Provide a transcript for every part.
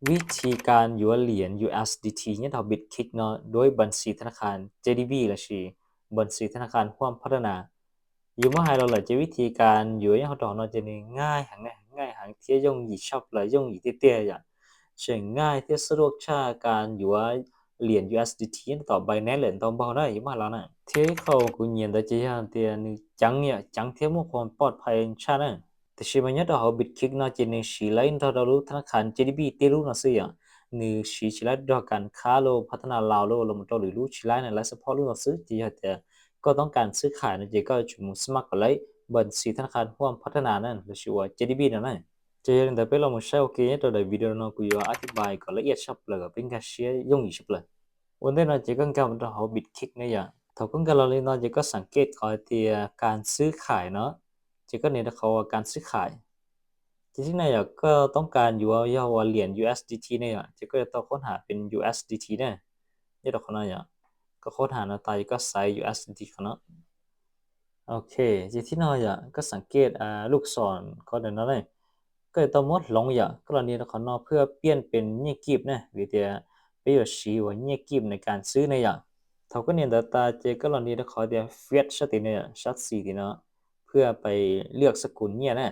วิธีการหยวนเหรียญ ยูเอสดีที nyob rau hauv Bitkick no ด้วยบัญชีธนาคาร เจดีบี lossis บัญชีธนาคารฮ่วมพัฒนา Yus muab hais los lawm ces vib thi kas yuav nyob hauv rau hauv no ces nws nqaij heev, nqaij heev thiab yooj yim tshaj plaws, yooj yim tiag tiag yom. Tseem nqaij thiab xab luaj tshaj kas yuav liam U S D T nyob tom Binance lawm ntau npaug na, yus muab hais los na. Thiab ib qho kuv nyiam ntawd ces yog tias nws ceev yom, ceev thiab muaj qhuas pov phais tshaj na. Tiam sis mas nyob rau hauv Bitkick no ces nws siv lawv nrog rau lub thab na khas J D B tej lub no xwb yom. Nws siv tsis laib nrog kas khab los phav thab nas laus los los mus rau lwm lub tsis laib na, lawv support lub no xwb. Ces yog tias koj toob kas xwb khais no ces koj yuav tsum mus smart kom lawv npaj xis thab na khas huam phav thab nas na lossis uas J D B no na. Ces yog li ntawd peb los mus saib ua ke nyob rau daim video no kuv yuav a thib pais kom lawv iab tshaj plaws kom peb nkag siab yooj yim tshaj plaws. Ua ntej no ces koj nkag mus rau hauv Bitkick ne yom. Thaum koj nkag los li no ces koj xam kej qhov hais tias kas xwb khais no, ces koj nias rau qhov uas kas xwb khais. Ces tib no yom, koj toob kas yuav yog uas liam U S D T ne yom, ces koj yuav tau qhov ham pes U S D T na. Nyob rau qhov no yom, koj qhov ham no tas ces koj xaiv U S D T qhov no. Ok, ces tib no yom, koj xam kej lub xom koj ntawm no ne, koj yuav tau muab hloov yom, koj los nias rau qhov no phwj piaj pes nyiaj kib na, vim tias peb yuav siv uas nyiaj kib na kas xwb ne yom. Thaum koj nias ntawd tas ces koj los nias rau qhov tias fiat sab tim no yom, sab xis tim no, phwj pes liaj xab kus nyiaj na.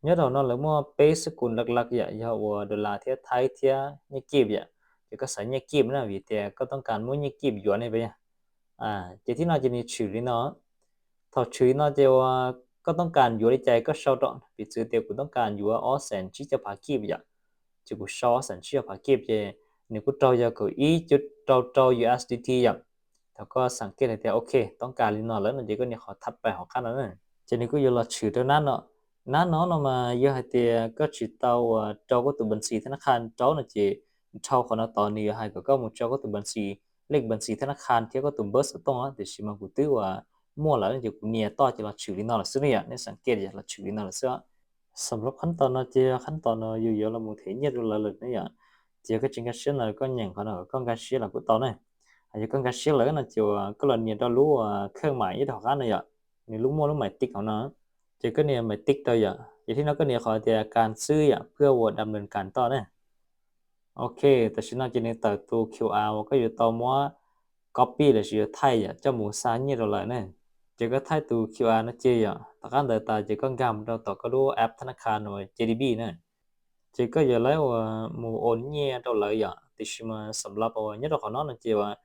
Nyob rau no lawv muaj peb xab kus laj laj yom, yog uas dollar thiab thaib thiab nyiaj kib yom. Ces koj xaiv nyiaj kib na, vim tias koj toob kas muab nyiaj kib yuav ne peb yog. Ces tib no ces nws tshwm li no. Thaum tshwm li no ces uas koj toob kas yuav li cas koj sau rau, piv txwv tias kuv toob kas yuav ob xees tsib caug phav kib yom, ces kuv sau ob xees tsib caug phav kib ces nws kuj raug yog kaum ib cuv rau rau U S D T yom. Thaum koj xam kej hais tias ok toob kas li no lawm no ces koj nias qhov thab pais hauv qab no na, ces nws kuj yuav los tshwm rau nab no. Nab no no mas yog hais tias koj tsis tau uas rau koj tus npaj xis thab na khas rau no ces dhau qhov no tod nws yuav hais kom koj mus tso koj tus npaj xis, lej npaj xis thab na khas thiab koj tus npawb xov tooj, tiam sis mas kuv twb uas muaj lawm ces kuv nias toj ces los tshwm li no lawm xwb ne yom. Nej xam kej los tshwm li no lawm xwb. Xam lab khab tos no ces khab tos no yus yuav los mus them nyiaj rau lawv lawm ne yom. Ces yog koj tsis nkag siab no koj nyeem qhov no kom koj nkag siab los kuj tau ne. Yog koj nkag siab lawm no ces uas koj los nias rau lub kheej mais ib rau hauv qab no yom, nws lub muaj lub mais tij hauv no, ces koj nias mais tij rau yom, ces tib no koj nias qhov tias kas xwb yom, phwj uas dam lwm kas toj ne. Ok, tam sim no ces nws tawm tus Q R uas koj yuav tau muab copy lossis yuav thaij yom, coj mus xa nyiaj rau lawv ne. Ces koj thaij tus Q R no ces yom, tom qab ntawd tas ces koj nkag mus rau tom koj lub app thab na khas uas J D B na. Ces koj yuav lawv uas mus ua nyiaj rau lawv yom, tiam sis mas xam lab uas nyob rau qhov no no ces uas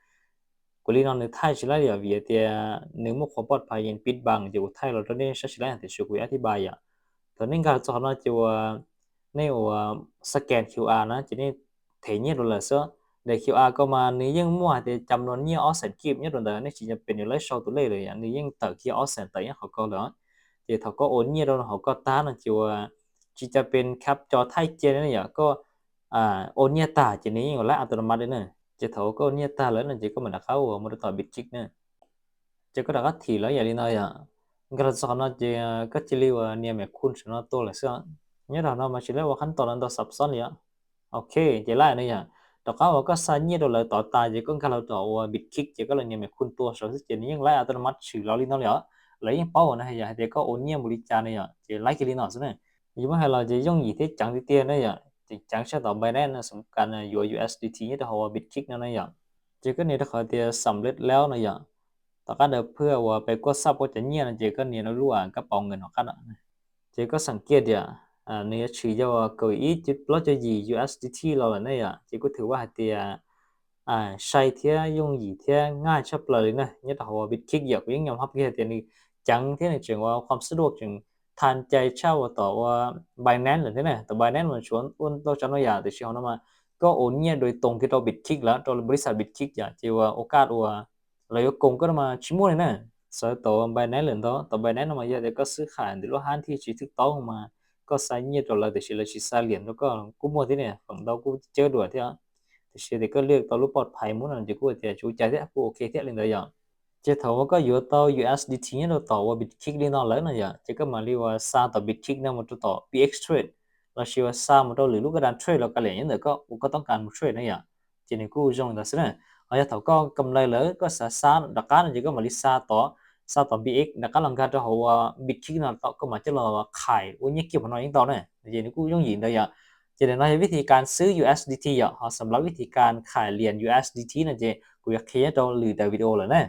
kuv li no nws thaij tsis laib yom, vim tias nws muaj qhuas pov phais yees pib npas ces kuv thaij los rau nej saib tsis laib, tiam sis kuv yuav a thib pais yom. Thaum nej nkag txog qhov no ces uas nej uas scan Q R na ces nej them nyiaj rau lawv xwb. Daim Q R ko mas nws yeej muaj hais tias cam no nyiaj ob xees kib nyob rau ntawd, nej tsis cam pes yuav lawv sau tus lej lawm yom, nws yeej tawm kiag ob xees tawm nyob qhov ko lawm. Ces thaum koj ua nyiaj rau hauv koj tab no ces uas tsis cam pes khab co thaij cia ne yom, koj ua nyiaj tag ces nws yeej yuav laib automatic li na. Ces thaum koj ua nyiaj tag lawm no ces koj mam rov qab uas mus rau tom Bitkick na. Ces koj rov qab thim lawv yam li no yom. Nkag los txog qhov no ces koj cia li uas nias mem khun saum no tuaj lawm xwb. Nyob rau no mas tsis laib ua khab tos no ntau xab xob li os. Ok, ces laib no yom. Rov qab uas koj xa nyiaj rau lawv tod tas ces koj nkag los tom uas Bitkick ces koj los nias mem khun tua saud xwb ces nws yeej laib automatic tshwm los li no li os. Lawv yeej paub uas no yog hais tias koj ua nyiaj mus li cas no yom, ces laib kiag li no xwb na. Yus muab hais los ces yooj yim thiab ceev tiag tiag na yom, ces ceev tshaj tom Binance no xoo kas yuav U S D T nyob rau hauv Bitkick no na yom. Ces koj nias rau qhov tias xam lej lawm no yom. Tom qab ntawd phwj uas pes kuaj xab puab cov nyiaj no ces koj nias rau lub kab paus nkees hauv qab no. Ces koj xam kiag tias nws yuav tshwm yog kaum ib cuv plaub caug yim U S D T los lawm ne yom, ces kuj thwm ua hais tias sai thiab yooj yim thiab nqaij tshaj plaws li na nyob rau hauv Bitkick yom. Kuv yeej nyom hab kiag tias nws ceev thiab nws tseem ua qhuam xab duaj tseem thas cai tshaj uas tom ua Binance lawm thiab na. Tom Binance mas tsuav ua ntau tsav no yom, tiam sis hauv no mas koj ua nyiaj dua toos kiag rau Bitkick lawm, rau npau li xas Bitkick yom, ces ua ua kaj ua lawv yuav koom koj no mas tsis muaj li na. Xav tom Binance lawm ntau, tom Binance no mas yog tias koj xwb khais ntawm lub hab thij tsis thwj tau mas koj xa nyiaj rau lawv tiam sis lawv tsis xa liam rau koj kuj muaj thiab ne, feem ntau kuj cawb dua thiab. Tiam sis tias koj liaj tau lub pov phais muab no ces kuj tias tsis ua cas thiab kuj ok thiab li ntawd yom. Ces thaum uas koj yuav tau U S D T nyob rau tom uas Bitkick li no lawm no yom, ces koj mam li uas xa tom Bitkick no mus rau tom B X Trade lossis uas xa mus rau lwm lub kab dam trade los kav liam nyob ntawm koj uas koj toob kas mus trade no yom. Ces nws kuj zoo li ntawd xwb na. Ho yog thaum koj kam lawv lawm koj xav xa rov qab no ces koj mam li xa tod, xa tom B X rov qab los nkag rau hauv uas Bitkick no tom koj mam coj los khais ua nyiaj kiag hauv no yeej tau na. Ces nws kuj yooj yim ntawd yom. Ces ntawm no yog vib thi kas xwb U S D T yom, ho xam lab vib thi kas khais lias U S D T no ces kuv yuav qhia nyob rau lwm daim video lawm na.